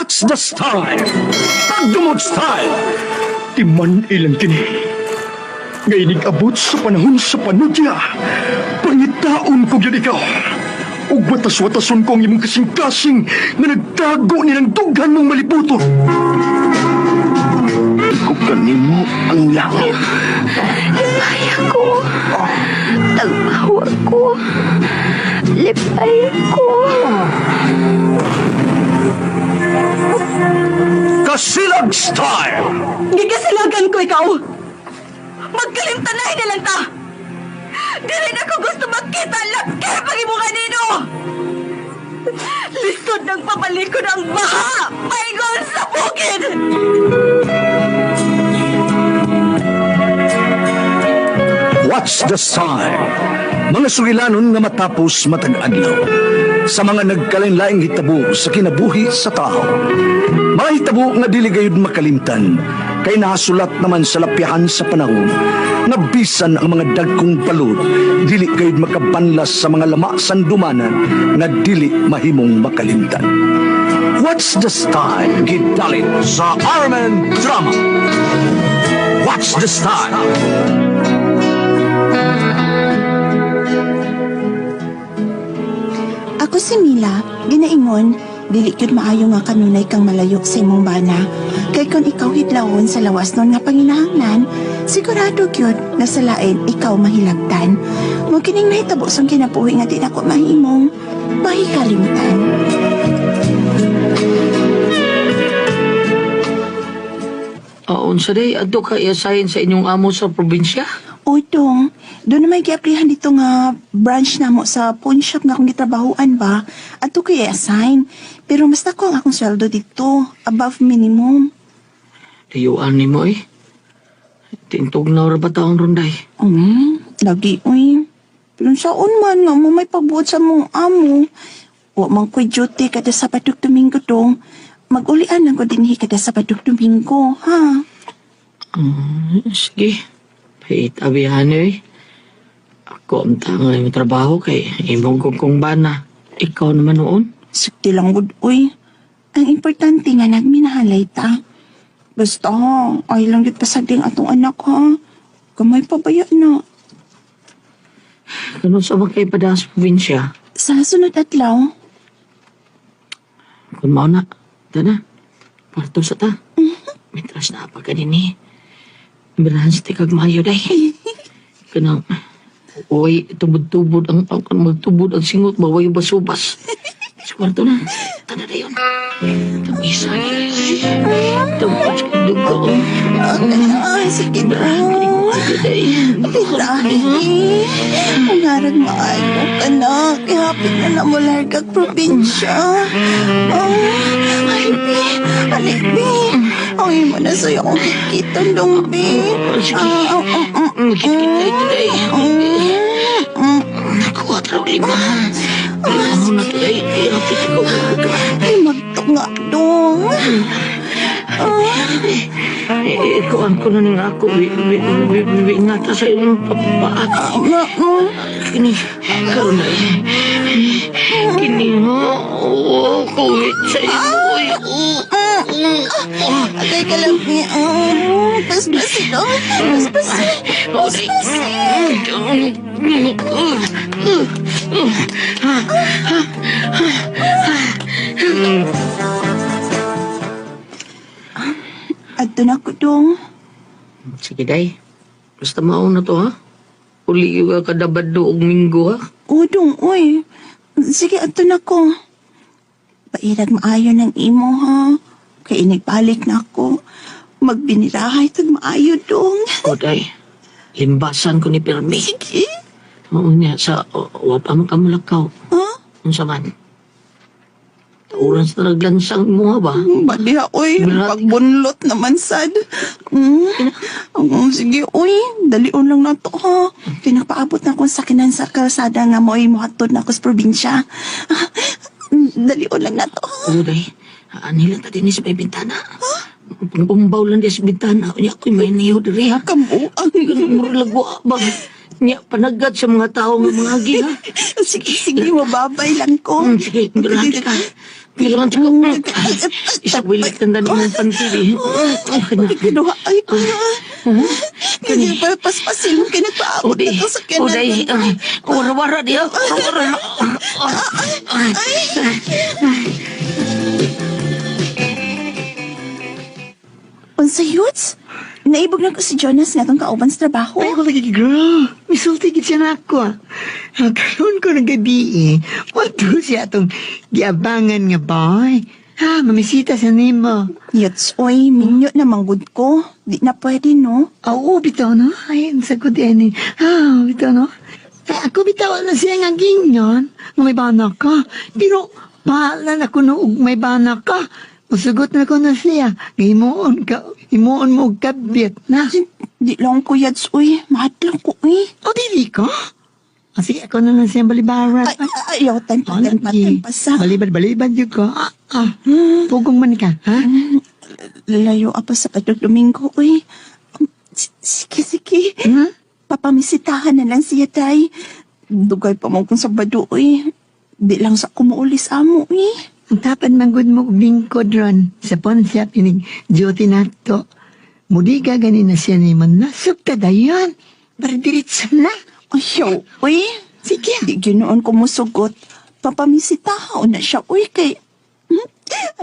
What's the style? Pagdumot style! Timan ilang kini. Ngaynig abot sa panahon sa panudya. Pangitaon ko gyud ikaw. Ug watas-watason ko ang imong kasing-kasing nga nagtago nilang dughan mong malibuton. Ko kanimo ang langit. Lipay ako. Tagpawa ko. Lipay ko. Kasilag style! Gigasilagan ko ikaw! Magkalimtanay na lang ta! Dili na ko gusto magkita laki pag imo kanino! Lisod ng pabalikon ang baha! Paingon sa bukid! What's the style? Mga sugilanon nga matapos matag adlaw sa mga nagkalain-laing hitabo sa kinabuhi sa tao. Mga hitabo nga dili gayud makalimtan kay nahasulat naman sa lapyahan sa panahon nga bisan ang mga dagkong balod dili gayud makabanlas sa mga lama sandumanan nga dili mahimong makalimtan. What's the style? Gidalit sa Armen Drama. What's the style? Ako si Mila, ginaingon, dili gyud maayo nga kanunay kang malayo sa imong bana. Kay kung ikaw hidlawon sa lawas nun nga panginahanglan, sigurado gyud nga sa lain ikaw mahilagtan. Mo kining nahitabo sa kinabuhi nga di nako mahimong mahikalimtan. Oo, unsa day, adto ka i-assign sa inyong amo sa probinsya? Uy, dong, doon na may giaplihan dito nga branch namo sa pawn shop nga akong gitrabahuan ba. Adto ko i-assign. Pero mas dako ang akong sweldo dito, above minimum. Dayuan nimo eh. Tintog na ra ba taong ronday? Lagi, uy. Pero saon man nga mo may pagbuot sa mong amo. Wa man ko'y duty kada Sabado ug Domingo dong. Mag-ulian lang ko dinhi kada Sabado ug Domingo, ha? Sige. Pait abihan eh. Ako ang tanga yung trabaho kay imong kong kong bana. Ikaw naman noon. Sukti lang gud, uy. Ang importante nga nagminahalay ta. Basta, ay lang gud pasagding atong anak, ha? Gamay pabaya na. Ganun sa mga kay padang sa probinsya. Sa sunod adlaw, Kung mao na, tana. Parto sa ta. Mitras na pa ka din eh. Birahan sa tikag mayo day. Kanang, uy, tubod-tubod ang magtubod ang singot, baway yung basubas. Sa kwarto na, tana na yun. Tamisa, Tubod sa dugo. ah, sige Birahan dong. ka day. Pirahe. Pangarag maayo ka na. Ihapit na na mo largag probinsya. Oh, halibi. Halibi. Ay, mo na sa'yo akong kikita, dong, bi. Sige. Ah, ah, ah, ah, Magkikita ito day. mm, mm. Nakuha taro lima. Lima mo na today. Ihapit ko. Ay, magtunga, dong. Eh, kuan ko na ning ako. Wi, wi, wi, wi, wi, nga ta sa imong papaat. Ah, mm. Kini, karon na eh. Kini, ha? Oo, kuwit sa imo. Uy, oo, oo. Agay ka lang, bi. Ah, Paspasin, dong. Paspasin. Oo, day. Adto na ko, dong. Sige, day. Basta mauna to, ha? Uli yung kadabad do og minggo, ha? O, dong, uy. Sige, ato na ko. Pairag maayo ng imo, ha? Kay inigbalik na ako. Magbinirahay tag maayo, dong. O, day. Limbasan ko ni Pirmi. Sige. Oo niya, sa wa pa man kamulakaw. Ha? Unsa man? Tauran sa naglansang mo ha ba? Badiha, uy. Birati. Pagbunlot naman, sad. Mm. Sige, uy. Dalion lang na to, ha? Kay nagpaabot na akong sakinan sa kalsada nga mo'y muhatod na ako sa probinsya. Dalion lang na to, ha? Oo, day. Ani lang ta dinhi sa may bintana. Pangumbaw lang di sa bintana. Unya ako'y may niyo diri ha. Kabuang. Mura lagwa ba? Nya panagat sa mga tao nga mga agi ha. Sige, sige, mababay lang ko. Sige, birati ka. Kailangan ko. Iswilit na na mong panty. Ay, kinuha. Ay, kuya. Hindi pa paspasilong kinagpaabot Uday, na to sa kanan. uday, wara-wara diya, wara-wara. Unsa yuts? Naibog na ko si Jonas nga atong kauban sa trabaho. Ay, ako lagi, girl. Misulti gid siya na ako. Ah. Karon ko ng gabi eh. Wato siya atong giabangan nga boy. Ha, mamisita sa nimo. Yuts, oy, minyo na manggod ko. Di na pwede, no? Oo, bitaw no. Ay, ang sagot yan eh. Ah, bitaw no. Ay, ako bitaw na siya nga gingon. Nga may bana ka. Pero, bahala na ko no, og may bana ka. Musugot na ko na siya. Nga himuon ka, himuon mo og kabit na. Di lang ko, Yads, uy. Mahadlok ko, uy. O, dili ko? Ah, sige, ako na lang siyang balibaran. Ay, ay, ayaw, time pa, time pa, time pa sa. Balibad, balibad yun ko. Ah, ah. Pugong man ka, ha? Layo apa sa kadtong Domingo, uy. Sige, sige. Hmm? Papamisitahan na lang siya, tay. Dugay pa mo kung Sabado, uy. Di lang sa kumuulis amo, uy. Ang tapan manggod mo og lingkod ron. Sa ponsya, pinig duty na to. Muli ka ganin na siya ni man na. Sugta dayon. Para diretso na. Ayaw, uy. Sige. Di ginoon ko musugot. Papamisitahan na siya, uy, kay...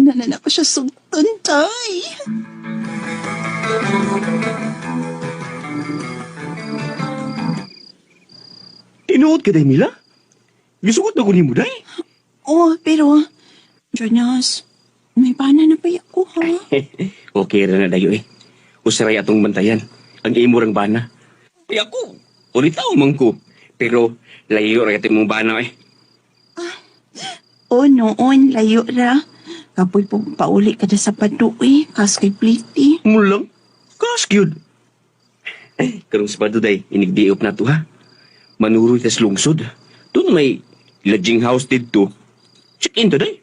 Ano na na ko siya sugton, tay. Tinuod ka day, Mila? Gisugot na ko nimo day. Oh, pero... Jonas, may bana na ba ako, ha? Okay ra na dayo eh. Usaray atong bantayan. Ang imo rang bana. Ay ako, ulitaw man ko. Pero layo ra kay mong bana eh. Oh, noon, layo ra. Kapoy po, pauli ka na sa padu, eh. Kas kay Pliti. Mulang, kas gyud. Eh, karong Sabado day, inigdiop na to ha. Manuroy tas lungsod. Doon may lodging house didto. Check in to day.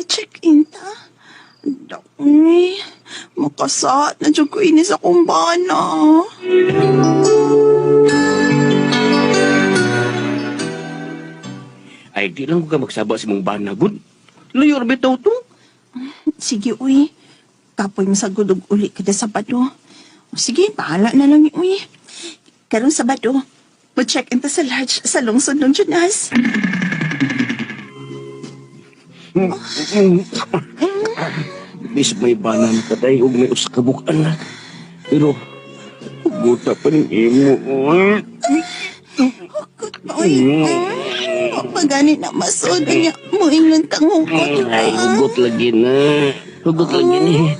Check-in ta. Uy, makasat na dyan ko inis akong bana. Ay, di lang ko ka magsaba sa mong bana, gud. Layo ra bitaw to. Sige, uy. Kapoy masagod og uli ka na sa Sabado. O, sige, bahala na lang, uy. Karong Sabado, mo-check-in ta sa lodge sa lungsod ng Jonas. Bis may bana na katay ug may usa ka bukan na. Pero guta pa ning imo. Hugot pa, uy. Pagani na masod niya. Muingon kang hugot. Ay, hugot lagi na. Hugot lagi ni.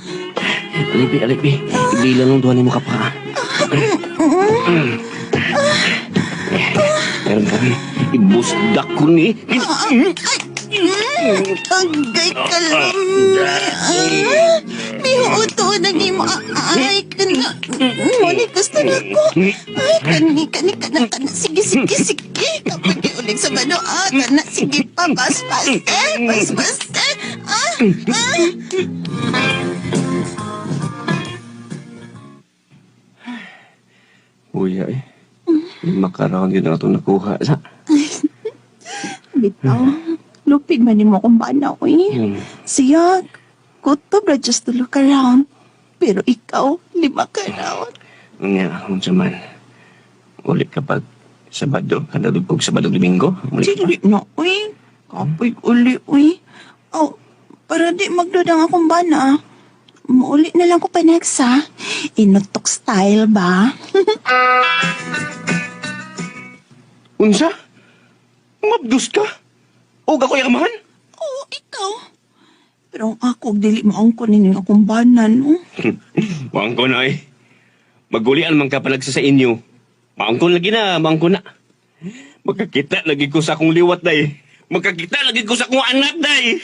Alibi, alibi. Ibilang ng duha nimo ka pa. Meron kami. Ibusdak ko ni. Agay ka lang. Mihuto na ni mo. Ay, kana. Muna gusto na ko. Ay, kani, kani, kana, kana. Sige, sige, sige. Kapag ulit sa bano. Ah, kana. Sige pa. Pas, pas, eh. Pas, pas, eh. Ah, ah. Uya eh. Makaroon yun na itong nakuha sa. Bitaw. Lupig man mo kung bana, uy. Siya, kutob ra just to look around. Pero ikaw, 5 ka round. Nga, unsa man. Ulit kapag Sabado, kada kog Sabado Domingo. Ulit ka pa. Dili na, uy. Kapoy uli, uy. Oh, para di magdudang akong bana. Mauli na lang ko pa next, ha? Inutok style ba? Unsa? Mabdus ka? O ako yamahan? Oo, ikaw. Pero ang ako, dili mo ang kunin yung akong bana, no? Maangko na eh. Magulian man ka palagsa sa inyo. Maangko lagi na, maangko na. Magkakita lagi ko sa akong liwat day. Magkakita lagi ko sa akong anak day.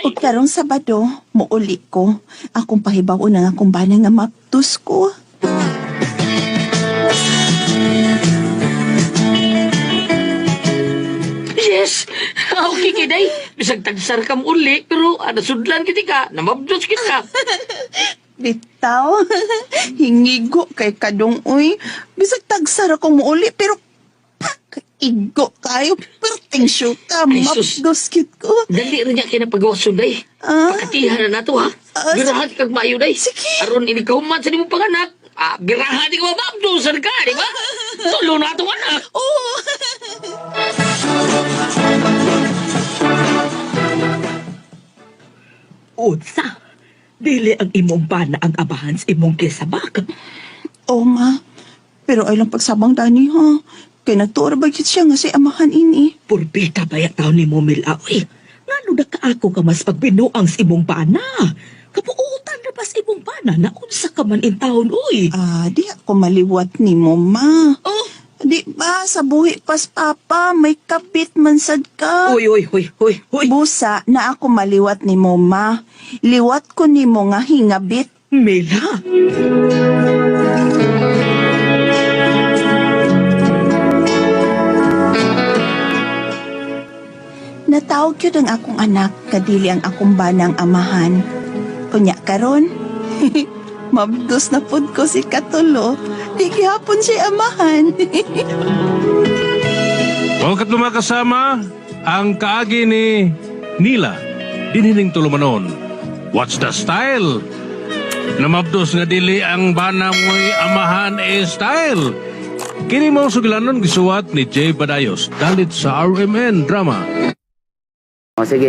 Ug karong Sabado, muuli ko. Akong pahibaw na akong bana nga maptus ko. Yes! Okay kay day. Bisag tagsar kam uli, pero nasudlan kiti ka, namabdos kita. Bitaw, hingigo kay kadong uy. Bisag tagsara ko muuli, pero pak! Igo kayo, perting syuta. Ay, sus. Mapdos cute ko. Dali rin niya kinapagawason, day. Ah. Pakatihan na nato, ha? Ah, Birahan kag maayo, day. Sige. Aron inikahuman sa nimong panganak. Ah, birahan di ka mababdosan ka, di ba? Tulo na itong anak. Oo. Unsa? Dili ang imong bana ang abahan sa imong kisabak. Oo, ma. Pero ay lang pagsabang dani, ha? Kay nagtuor ba gyud siya nga si amahan ini? Purbita ba taon ni mo milaoy? Ngano na kaako ka mas pagbinuang sa imong bana? Kapuutan na ba sa imong bana na unsa ka man in taon, uy? Ah, di ako maliwat ni mo, ma. Oh. Di ba, sa buhi pas papa, may kapit man sad ka. Uy, uy, uy, uy, uy. Busa na ako maliwat ni mo, ma. Liwat ko ni mo nga hingabit. Mila. Natawag yun ang akong anak, kadili ang akong banang amahan. Unya karon, mabdos na pud ko si Katulo. Di gihapon siya amahan. Welcome to mga kasama, ang kaagi ni Nila, dinhiling tulumanon. What's the style? Namabdos nga dili ang bana mo'y amahan e style. Kini mo sugilanon gisuwat ni Jay Badayos, dalit sa RMN Drama. O sige.